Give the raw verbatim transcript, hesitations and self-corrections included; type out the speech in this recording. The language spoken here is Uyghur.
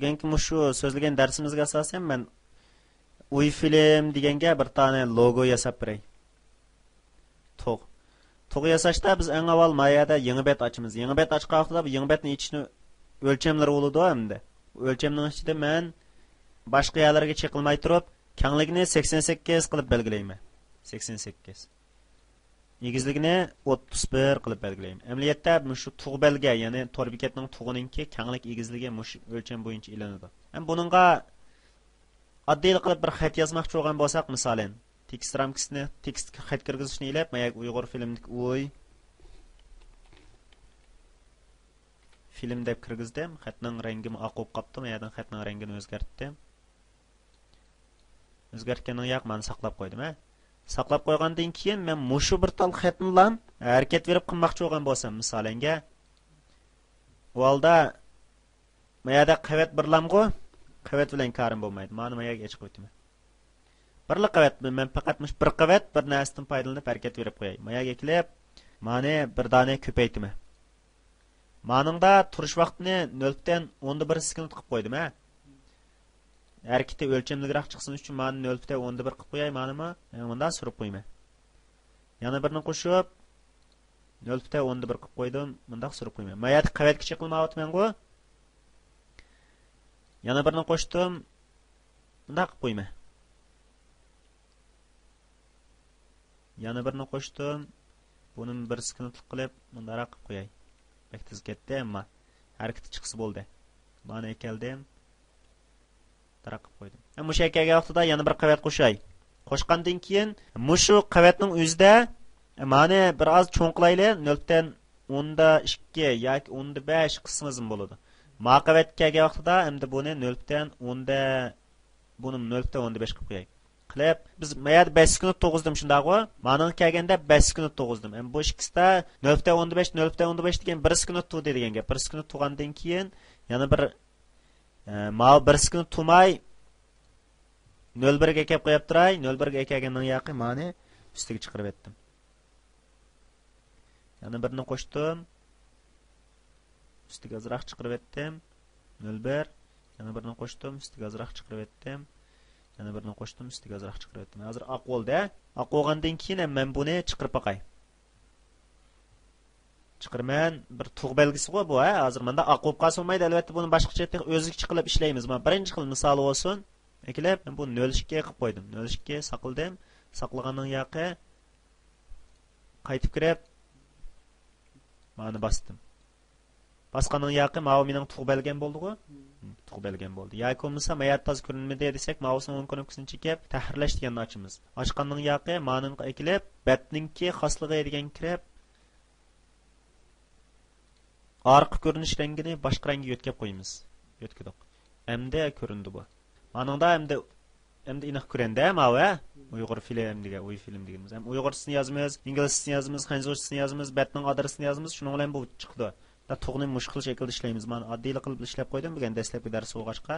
بۈگۈنكى مۇشۇ سۆزلىگەن دەرسىمىزگە ئاساسەن مەن ئۇي فىلىم دېگەنگە بىر دانە لوگو ياساپ بېرەي. تۇغ. تۇغ ياساشتا بىز ئەڭ ئاۋۋال ما يەردە يېڭى بەت ئاچىمىز. يېڭى بەت ئاچقان ۋاقتىدا بۇ يېڭى بەتنى ئېچىشنى ئۆلچەملىرى بولىدۇ ئەمدى. ئۆلچەمنىڭ ئىچىدە مەن باشقا يەرلەرگە چېقىلماي تۇرۇپ، كەڭلىكىنى سەكسەن سەككىز قىلىپ بەلگىلەيمەن. سەكسەن سەككىز. ئېگىزلىكىنى ئوتتۇز بىر قىلىپ بەلگىلەيمەن. ئەمەلىيەتتە مۇشۇ تۇغ بەلگە، يەنى تور بېكەتنىڭ تۇغىنىڭكى كەڭلىك ئېگىزلىكى مۇشۇ ئۆلچەم بويىچە ئېلىنىدۇ. ھەم بۇنىڭغا ئاددىيلا قىلىپ بىر خەت يازماقچى بولغان بولساق، مىسالەن، تېكىست رامكىسىنى، تېكىستكە خەت كىرگۈزۈشنى ئېلىپ، ماياك ئۇيغۇر فىلىمدىكى ئۇي فىلىم دەپ كىرگۈزدۈم. خەتنىڭ رەڭگىمۇ ئاق بولۇپ قاپتۇ. ما يەردىن خەتنىڭ رەڭگىنى ئۆزگەرتتىم. ئۆزگەرتكەندىن ياق، مانا ساقلاپ قويدۇم، ھە. ساقلاپ قويغاندىن كېيىن، مەن مۇشۇ بىر تال خەتنىلا ھەرىكەت بېرىپ قىلماقچى بولغان بولسام، مىسالەنگە، ئۇ ھالدا ما يەردە قەۋەت بىرلامغۇ، قەۋەت بىلەن كارىم بولمايدۇ. مانا ما يەرگە ئېچىپ قويدۇم. بىرلا قەۋەت، مەن پەقەت مۇشۇ بىر قەۋەت بىر نەرسىدىن پايدىلىنىپ ھەرىكەت بېرىپ قوياي. ما يەرگە كېلىپ، مانى بىر دانە كۆپەيتىمەن. مانىڭدا تۇرۇش ۋاقتىنى نۆل پۈتۈن ئوندا بىر سېكۇنت قىلىپ قويدۇم، ھە. ھەرىكىتى ئۆلچەملىكرەك چىقسۇن ئۈچۈن مانى نۆل پۈتۈن ئوندا بىر قىلىپ قوياي، مانىمۇ مۇنداق سۈرۈپ قويىمەن. يەنە بىرنى قوشۇپ، نۆل پۈتۈن ئوندا بىر قىلىپ قويدۇم، مۇنداق سۈرۈپ قويىمەن. ما يەردە قەۋەتكە چېقىلمايۋاتىمەنغۇ. يەنە بىرنى قوشتۇم، مۇنداق قىلىپ قويىمەن. يەنە بىرنى قوشتۇم. بۇنى بىر سېكۇنتلۇق قىلىپ، مۇنداقراق قىلىپ قوياي. بەك تېز كەتتى، ئەمما ھەرىكىتى چىقسا بولدى. مانا ئەكەلدىم. مۇنداقراق قىلىپ قويدۇم. ھەم مۇشۇ يەرگە كەلگەن ۋاقتىدا يەنە بىر قەۋەت قوشاي. قوشقاندىن كېيىن مۇشۇ قەۋەتنىڭ ئۆزىدە، مانى بىر ئاز چوڭ قىلايلى، نۆل پۈتۈن ئوندا ئىككى ياكى ئوندا بەش قىلسىڭىزمۇ بولىدۇ. ما قەۋەتكە كەلگەن ۋاقتىدا ئەمدى بۇنى نۆل پۈتۈن ئوندا بۇنى نۆل پۈتۈن ئوندا بەش قىلىپ قوياي. قىلىپ، بىز ما يەردە بەش سېكۇنت توغۇزدۇم، شۇنداقغۇ؟ مانىڭغا كەلگەندە بەش سېكۇنت توغۇزدۇم. ئەمدى بۇ ئىككىسىدە نۆل پۈتۈن ئوندا بەش، نۆل پۈتۈن ئوندا بەش دېگەن بىر سېكۇنت تۇردى دېگەن گەپ. بىر سېكۇنت تۇرغاندىن كېيىن يەنە بىر، ئە، ماۋۇ بىر سېكۇنت تۇرماي نۆل بىرگە ئەكەپ قويۇپ تۇراي. نۆل بىرگە ئەكەلگەننىڭ ياقى مانى ئۈستىگە چىقىرىۋەتتىم. يەنە بىرنى قوشتۇم. ئۈستىگە ئازراق چىقىرىۋەتتىم. نۆل بىر. يەنە بىرنى قوشتۇم. ئۈستىگە ئازراق چىقىرىۋەتتىم. يەنە بىرنى قوشتۇم. ئۈستىگە ئازراق چىقىرىۋەتتىم. ھازىر ئاق بولدى. ئاق بولغاندىن كېيىن ھەم مەن بۇنى چىقىرىپ باقاي. چىقىرىمەن. بىر تۇغ بەلگىسىغۇ بۇ، ھە؟ ھازىر ماندا ئاق بولۇپ قالسا بولمايدۇ. ئەلۋەتتە، بۇنى باشقىچە تېخى ئۆزگىچە قىلىپ ئىشلەيمىز. مانا بىرىنچى خىل مىسالى بولسۇن. ئەكېلىپ، بۇ نۆل ئىككى قىلىپ قويدۇم. نۆل ئىككى ساقلىدىم. ساقلىغاننىڭ ياقى قايتىپ كىرىپ، مانى باستىم. باسقاننىڭ ياقى ماۋۇ مېنىڭ تۇغ بەلگەم بولدىغۇ؟ تۇغ بەلگەم بولدى. ياكى بولمىسا، ما يەردە تازا كۆرۈنمىدى دېسەك، ماۋۇسىنىڭ ئون كۇنۇپكىسىنى چېكىپ، تەھرىرلەش دېگەننى ئاچىمىز. ئاچقاننىڭ ياقى مانىڭغا ئەكېلىپ، بەتنىڭكى خاسلىقى دېگەنگە كىرىپ، ئارقا كۆرۈنۈش رەڭگىنى باشقا رەڭگە يۆتكەپ قويىمىز. يۆتكىدۇق. ئەمدى كۆرۈندى بۇ. مانىڭدا ئەمدى، ئەمدى ئېنىق كۆرۈندى ماۋۇ، ھە؟ ئۇيغۇر فىلىم دېگەن، ئۇي فىلىم دېگىنىمىز. ھەم ئۇيغۇرچىسىنى يازىمىز، ئىنگلىزچىسىنى يازىمىز، خەنزۇچىسىنى يازىمىز، بەتنىڭ ئادرېسىنى يازىمىز، شۇنىڭ بىلەن بۇ چىقىدۇ. دا تۇغنى مۇشۇ خىل شەكىلدە ئىشلەيمىز. مانا ئاددىيلا قىلىپ ئىشلەپ قويدۇم، بۈگۈن دەسلەپكى دەرس بولغاچقا.